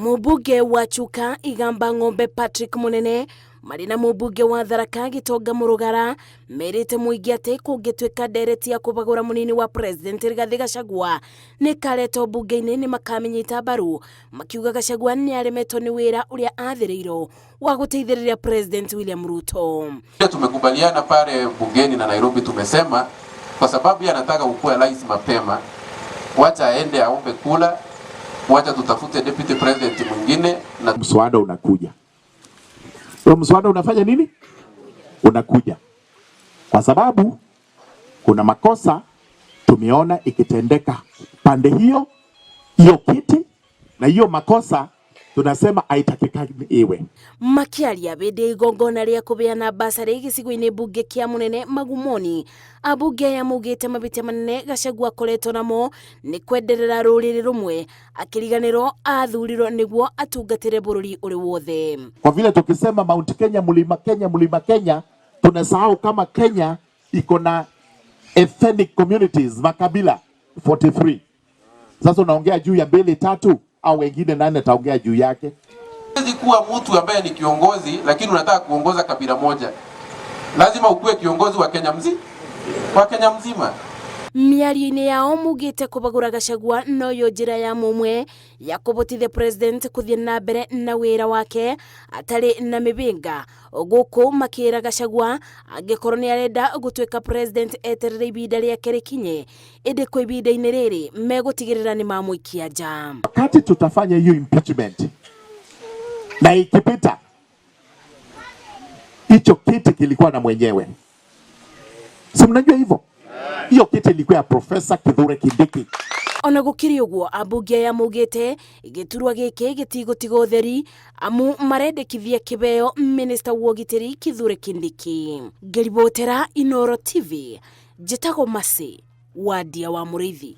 Mũmbunge wa Chuka Igamba Ng'ombe Patrick Munene marĩ na mũmbunge wa Tharaka Gitonga Mũrũgara merĩte mũingĩ atĩ kũngĩtuĩka ndereti ya kũbagũra mũnini wa President Rigathĩ Gachagua nĩ ĩkaretwo mbunge-inĩ nĩ makamĩnyita mbaru, makiuga Gachagua nĩ aremetwo nĩ wĩra ũrĩa athĩrĩirwo wa gũteithĩrĩria President William Ruto. Tumekubaliana pale bungeni na Nairobi, tumesema kwa sababu yeye anataka kukuwa rais mapema, wacha aende aombe kura, wacha tutafute deputy president mwingine na mswada unakuja. Huo mswada unafanya nini? Unakuja kwa sababu kuna makosa tumeona ikitendeka pande hiyo hiyo kiti, na hiyo makosa tunasema haitakikani iwe. Makiaria bĩndĩ igongona rĩa kũbeana basarĩ gĩcigo-inĩ mbunge kĩa Mũnene Magumoni, ambunge aya maugĩte mabĩtia manene Gachagua akoretwo namo nĩ kwenderera rũrĩrĩ rũmwe akĩriganĩrwo athurirwo nĩguo atungatĩre bũrũri ũrĩ wothe. Kwa vile tukisema Mount Kenya, Mlima Kenya, Mlima Kenya, tunasahau kama Kenya iko na ethnic communities, makabila 43. Sasa unaongea juu ya mbili tatu au wengine nani ataongea juu yake? Huwezi kuwa mtu ambaye ni kiongozi lakini unataka kuongoza kabila moja. Lazima ukuwe kiongozi wa Kenya mzima, wa Kenya mzima. Mĩario-inĩ yao mugĩte kũbagũra Gachagua noyo njĩra ya mũmwe ya kũbotithia president kũthiĩ na mbere na wĩra wake atarĩ na mĩbĩnga, gũkũ makĩra Gachagua angĩkorwo nĩ arenda gũtuĩka president eterere ibinda rĩake rĩkinye, ĩndĩ kwa ibinda-inĩ rĩrĩ megũtigĩrĩra nĩ mamũikia nja. Wakati tutafanya hiyo impeachment na ikipita, hicho kiti kilikuwa na mwenyewe, si mnajua hivyo? Hiyo kiti ilikuwa ya Profesa Kithure Kindiki. Ona gũkĩrĩ ũguo, ambunge aya maugĩte gĩturwa gĩkĩ gĩtigũtiga ũtheri amu marendekithia kĩbeo minista wa ũgitĩri Kithure Kindiki. Ngĩribotera Inooro TV, njĩtagwo Mercy Wandia wa Mũrĩithi.